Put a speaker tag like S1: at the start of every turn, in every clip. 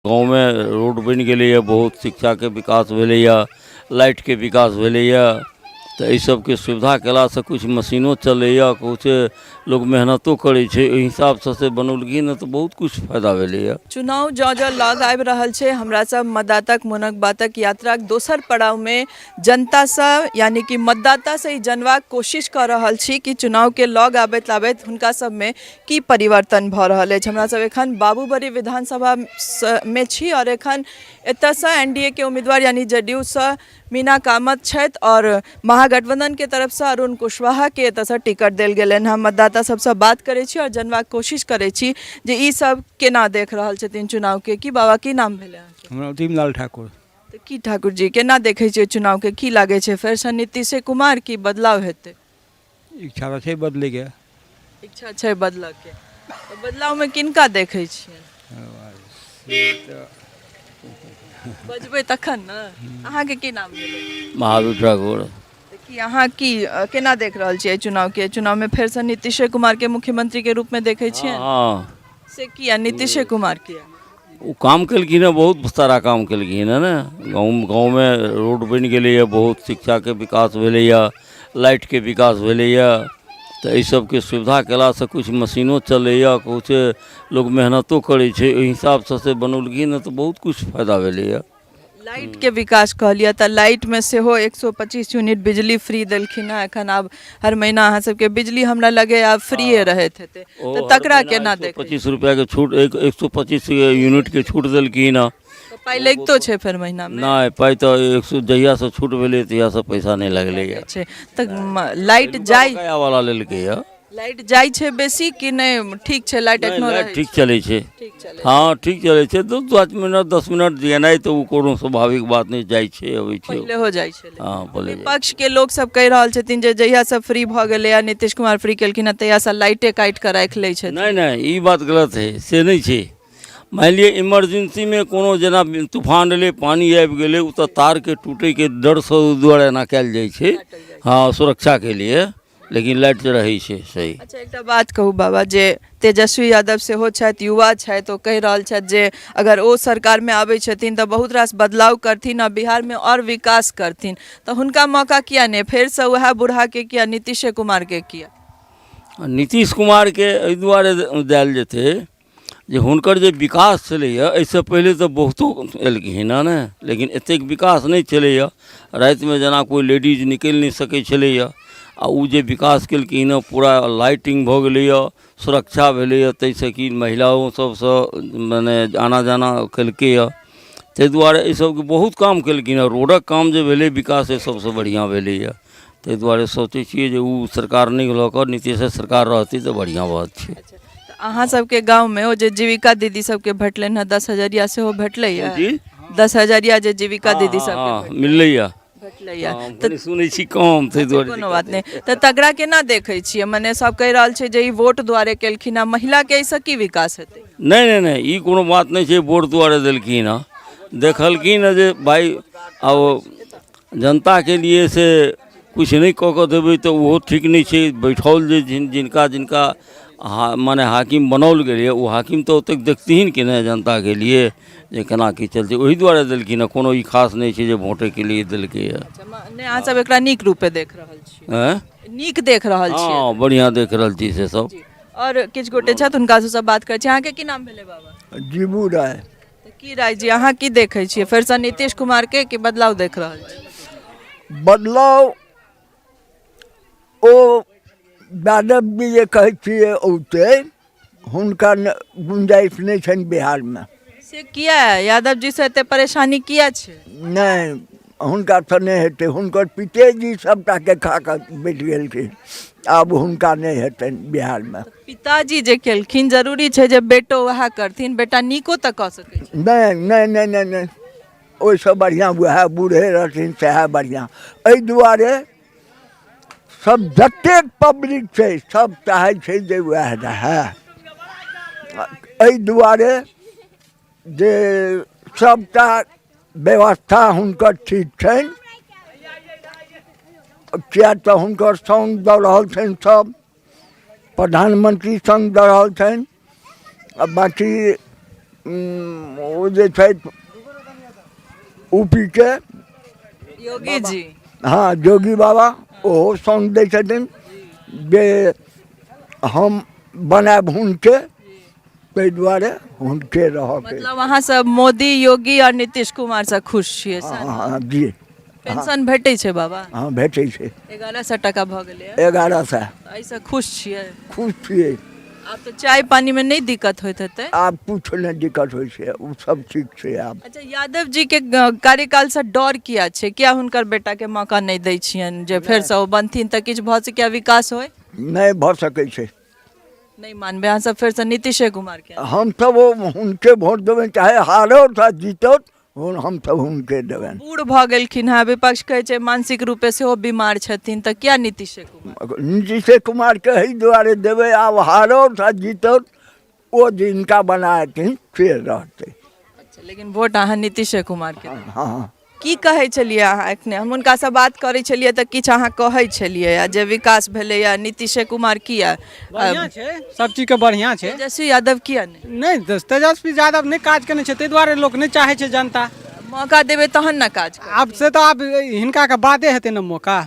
S1: गाँवमे रोड बनि गेलैए, बहुत शिक्षाके विकास भेलैए, लाइटके विकास भेलैए। तऽ एहि सबके सुविधा कयलासँ किछु मशीनो चलैए, किछु लोक मेहनतो करै छै। ओहि हिसाबसँ से बनौलखिन हँ, तऽ बहुत किछु फायदा भेलैए।
S2: चुनाव जँ जँ लग आबि रहल छै, हमरा सब मतदाताक मोनक बातक यात्राक दोसर पड़ावमे जनतासँ, यानी कि मतदातासँ ई जानबाक कोशिश कऽ रहल छी कि चुनावके लग आबैत आबैत हुनका सबमे की परिवर्तन भऽ रहल अछि। हमरा सब एखन बाबूबरी विधानसभा मे छी आओर एखन एतऽसँ एन डी ए के उम्मीदवार, यानी जे डी यू सँ मीना कामत छथि आओर महागठबंधनके तरफसँ अरुण कुशवाहाके एतऽसँ टिकट देल गेलनि हँ। मतदाता सबसँ बात करै छी आओर जानबाक कोशिश करै छी जे ई सब केना देख रहल छथिन चुनावके। की बाबा, की नाम भेलै अहाँके?
S3: हमरा उत्तम ठाकुर।
S2: तऽ की ठाकुर जी, केना देखै छियै चुनावके? की लागै छै, फेरसँ नीतीशे कुमार की बदलाव हेतै?
S3: इच्छा तऽ छै बदलैके।
S2: इच्छा छै बदलऽके, तऽ बदलावमे किनका देखै छियै? बजबै तखन ने। अहाँके की नाम भेलै?
S1: महावीर ठाकुर।
S2: तऽ की अहाँ की केना देख रहल छियै चुनावके? चुनावमे फेरसँ नीतीशे कुमारके मुख्यमंत्रीके रूपमे देखै छियै?
S1: हँ।
S2: से किया नीतीशे कुमार किया?
S1: ओ काम केलखिन हँ, बहुत सारा काम केलखिन हँ ने। गाँवमे रोड बनि गेलैए, बहुत शिक्षाके विकास भेलैए, लाइटके विकास भेलैए। तऽ एहि सबके सुविधा कयलासँ किछु मशीनो चलैए, किछु लोक मेहनतो करै छै। ओहि हिसाबसँ से बनौलखिन हँ, तऽ बहुत किछु फायदा भेलैए।
S2: लाइटके विकास कहलियै तऽ लाइटमे सेहो 125 यूनिट बिजली फ्री देलखिन हँ। एखन आब हर महीना अहाँ सबके बिजली हमरा लगैए आब फ्रीए रहैत हेतै, तऽ तकरा केना देखै?
S1: 25 रुपैआके छूट, 125 यूनिटके छूट देलखिन हँ।
S2: तऽ पाइ लगितो छै फेर महीनामे?
S1: नहि, पाइ तऽ एक सए जहियासँ छूट भेलै तहियासँ पैसा नहि लगलैए।
S2: छै तऽ लाइट जाइ
S1: वाला लेलकैए।
S2: लाइट जाइ छै बेसी कि नहि? ठीक छै लाइट एखनो?
S1: लाइट ठीक चलै छै। ठीक चलै? हँ, ठीक चलै छै। 2-5 मिनट, 10 मिनट जेनाइ तऽ ओ कोनो स्वाभाविक बात नहि, जाइ छै, अबै छै।
S2: पहिले हो जाइ छलै?
S1: हँ, पहिले।
S2: विपक्ष के लोक सब कहि रहल छथिन जे जहिया सब फ्री भऽ गेलै आ नीतीश कुमार फ्री केलखिन हँ, तहिया से लाइटे काटि कऽ राखि लै छथिन।
S1: नहि नहि, ई बात गलत है, से नहि छै। मानि लिअ इमरजेंसीमे कोनो जेना तूफान एलै, पानि आबि गेलै, ओ तऽ तारके टूटैके डरसँ ओहि दुआरे एना कयल जाइ छै। हँ, सुरक्षाके लिए, लेकिन लाइट तऽ रहै छै सही।
S2: अच्छा, एकटा बात कहू बाबा, जे तेजस्वी यादव सेहो छथि, युवा छथि, ओ कहि रहल छथि जे अगर ओ सरकारमे आबै छथिन तऽ बहुत रास बदलाव करथिन आ बिहारमे आओर विकास करथिन, तऽ हुनका मौका किया नहि? फेरसँ उएह बूढ़ाके किया, नीतीशे कुमारके किया?
S1: नीतीश कुमारके एहि दुआरे देल जेतै जे हुनकर जे विकास छलैए, एहिसँ पहिले तऽ बहुतो एलखिन हँ ने, लेकिन एतेक विकास नहि छलैए। रातिमे जेना कोइ लेडीज निकलि नहि सकै छलैए, आ ओ जे विकास केलखिन हँ, पूरा लाइटिंग भऽ गेलैए, सुरक्षा भेलैए, ताहिसँ कि महिलाओ सभसँ मने आना जाना केलकैए। ताहि दुआरे एहि सबके बहुत काम केलखिन हँ। रोडक काम जे भेलै, विकास एहि सबसँ बढ़िआँ भेलैए। ताहि दुआरे सोचै छियै जे ओ सरकार नहि लऽ कऽ नीतीशे सरकार रहतै तऽ बढ़िआँ बात छै।
S2: तऽ अहाँ सबके गाँवमे ओ जे जीविका दीदी सबके भेटलनि हँ, 10 हजरिया सेहो भेटलैए?
S1: जी।
S2: 10 हजरिया जे जीविका दीदी सबके
S1: मिललैए।
S2: भेटलैए?
S1: तऽ सुनै छी कम, ताहि दुआरे।
S2: कोनो बात नहि। तऽ तकरा केना देखै छियै? मने सब कहि रहल छै जे ई वोट दुआरे केलखिन हँ, महिलाके एहिसँ की विकास हेतै?
S1: नहि नहि नहि, ई कोनो बात नहि छै वोट दुआरे देलखिन हँ। देखलखिन हँ जे भाय, आब जनताके लिए से किछु नहि कऽ कऽ देबै तऽ ओहो ठीक नहि छै। बैठाओल जे जिनका जिनका मने हाकिम बनाओल गेलैए, ओ हाकिम तऽ ओतेक देखथिन कि नहि जनताके लिए जे केना की चलतै। ओहि दुआरे देलखिन हँ, कोनो ई खास नहि छै जे वोटेके लिए देलकैए।
S2: अच्छा, नहि, अहाँ सब एकरा नीक रूपे देख रहल छी?
S1: आँय?
S2: नीक देख रहल छी?
S1: हँ, बढ़िआँ देख रहल छी से सब।
S2: आओर किछु गोटे छथि, हुनका सबसँ बात करै छी। अहाँके की नाम भेलै बाबा?
S4: जीबू राय।
S2: तऽ की राय जी, अहाँ की देखै छियै, फेरसँ नीतीश कुमारके कि बदलाव देख रहल छी?
S4: बदलाव ओ यादव जी जे कहै छियै औतै, हुनका गुंजाइश नहि छनि बिहारमे।
S2: से किया? यादव जी से एते परेशानी किया छै?
S4: नहि, हुनकासँ नहि हेतै। हुनकर पितेजी सभटाके खा कऽ बैठ गेलखिन, आब हुनका नहि हेतनि बिहारमे।
S2: पिताजी जे केलखिन, जरूरी छै जे बेटो वएह करथिन? बेटा नीको तऽ कऽ सकै छै।
S4: नहि नहि नहि नहि नहि, ओहिसँ बढ़िआँ वएह बूढ़े रहथिन सएह बढ़िआँ। एहि दुआरे सब जतेक पब्लिक छै, सब चाहै छै जे वएह रहए। एहि दुआरे जे सबटा व्यवस्था हुनकर ठीक छनि, किएक तऽ हुनकर सङ्ग दऽ रहल छनि सब, प्रधानमन्त्री सङ्ग दऽ रहल छनि, आ बाँकी ओ जे छथि यूपीके।
S2: योगी जी।
S4: हँ, जोगी बाबा ओहो सङ्ग दै छथिन जे हम बनायब हुनके, ताहि दुआरे हुनके रहऽके।
S2: मतलब अहाँ सब मोदी, योगी आओर नीतीश कुमार सँ खुश छियै?
S4: हँ हँ जी।
S2: पेंशन भेटै छै बाबा?
S4: हँ, भेटै छै।
S2: 1100 टाका भऽ गेलै।
S4: 1100।
S2: एहिसँ खुश छियै?
S4: खुश छियै।
S2: आब तऽ चाय पानीमे नहि दिक्कत होइत हेतै?
S4: आब किछु नहि दिक्कत होइ छै, ओ सब ठीक छै आब।
S2: अच्छा, यादव जी के कार्यकालसँ डर किया छै? किया हुनकर बेटाके मौका नहि दै छियनि जे फेरसँ ओ बनथिन तऽ किछु भऽ सकैए विकास होइ?
S4: नहि भऽ सकै छै।
S2: नहि मानबै अहाँ सब? फेरसँ नीतीशे कुमार के?
S4: हमसब ओ हुनके वोट देबनि, चाहे हारो चाहे जीतो, हमसब हुनके देबनि।
S2: बूढ़ भऽ गेलखिन हेँ, विपक्ष कहै छै मानसिक रूपे सेहो बीमार छथिन, तऽ किया नीतीशे कुमार?
S4: नीतीशे कुमारके एहि दुआरे देबै, आब हारो चाहे जीतो, ओ जिनका बनाएथिन से रहतै।
S2: अच्छा, लेकिन वोट अहाँ नीतीशे कुमार के देबै?
S4: हँ।
S2: की कहै छलियै अहाँ एखने? हम हुनकासँ बात करै छलियै तऽ किछु अहाँ कहै छलियै आ जे विकास भेलैया, नीतीशे कुमार किया?
S5: बढ़िआँ छै, सब चीजके बढ़िआँ छै।
S2: तेजस्वी यादव किया नहि?
S5: नहि, तेजस्वी यादव नहि काज केने छै, ताहि दुआरे लोक नहि चाहै छै जनता।
S2: मौका देबै तहन ने काज करतै।
S5: आब से तऽ आब हिनका के बादे हेतै ने मौका।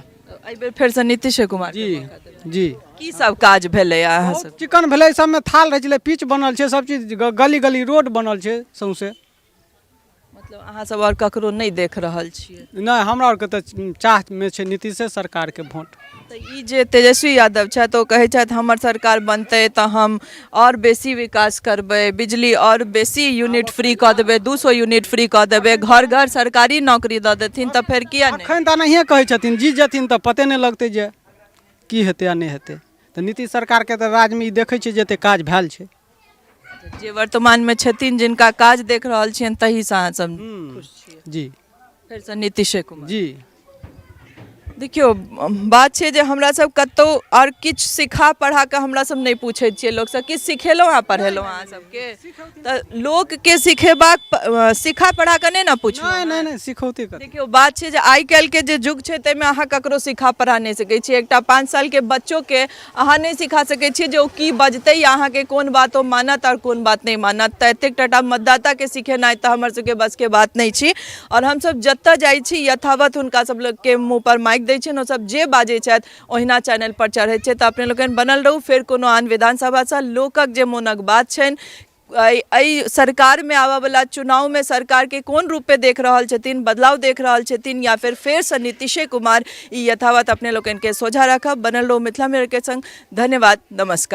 S2: एहि बेर फेरसँ नीतीशे कुमार के
S5: जी।
S2: मौका देबै?
S5: जी।
S2: की सब काज भेलै अहाँ सब?
S5: चिकन भेलै, सबमे थाल रहै छलै, पिच बनल छै, सब चीज, गली गली रोड बनल छै सौंसे।
S2: मतलब अहाँ सब आओर ककरो नहि देख रहल छियै?
S5: नहि, हमरा आरके तऽ चाहमे छै नीतीशे सरकारके वोट।
S2: तऽ ई जे तेजस्वी यादव छथि, ओ कहै छथि हमर सरकार बनतै तऽ हम आओर बेसी विकास करबै, बिजली आओर बेसी यूनिट फ्री कऽ देबै, 200 यूनिट फ्री कऽ देबै, घर घर सरकारी नौकरी दऽ देथिन, तऽ फेर किया नहि?
S5: एखन तऽ एनाहिए कहै छथिन, जीत जेथिन तऽ पते नहि लगतै जे की हेतै आ नहि हेतै। तऽ नीतीश सरकारके तऽ राजमे ई देखै छियै जे एते काज भेल छै।
S2: जे वर्तमानमे छथिन, जिनका काज देख रहल छियनि, तहीसँ अहाँ सब खुश छियै?
S5: जी।
S2: फेरसँ नीतीशे कुमार?
S5: जी।
S2: देखियौ, बात छै जे हमरा सब कतहु आओर किछु सिखा पढ़ा कऽ हमरा सब नहि पूछै छियै लोकसँ। किछु सिखेलहुँ आ पढ़ेलहुँ अहाँ सबके? तऽ लोकके सिखेबाक, सिखा पढ़ा कऽ नहि ने पुछलहुँ।
S5: नहि नहि नहि, सिखौते कथी?
S2: देखियौ, बात छै जे आइ काल्हिके जे युग छै ताहिमे अहाँ ककरो सिखा पढ़ा नहि सकै छियै। एकटा 5 सालके बच्चोके अहाँ नहि सिखा सकै छियै जे ओ की बजतै या अहाँके कोन बात ओ मानत आओर कोन बात नहि मानत। तऽ एतेक टाटा मतदाताके सिखेनाइ तऽ हमर सबके बसके बात नहि छी। आओर हमसब जतऽ जाइ छी, यथावत हुनका सब लोकके मुँहपर माइक दै छियनि, ओसब जे बाजै छथि ओहिना चैनलपर चढ़ै छै। तऽ अपने लोकनि बनल रहू, फेर कोनो आन विधानसभासँ लोकक जे मोनक बात छनि, एहि सरकारमे आबयवला चुनावमे सरकारके कोन रूपे देख रहल छथिन, बदलाव देख रहल छथिन या फिर फेरसँ नीतीशे कुमार, ई यथावत अपने लोकनिके सोझा राखब। बनल रहू मिथिला मिररके संग। धन्यवाद, नमस्कार।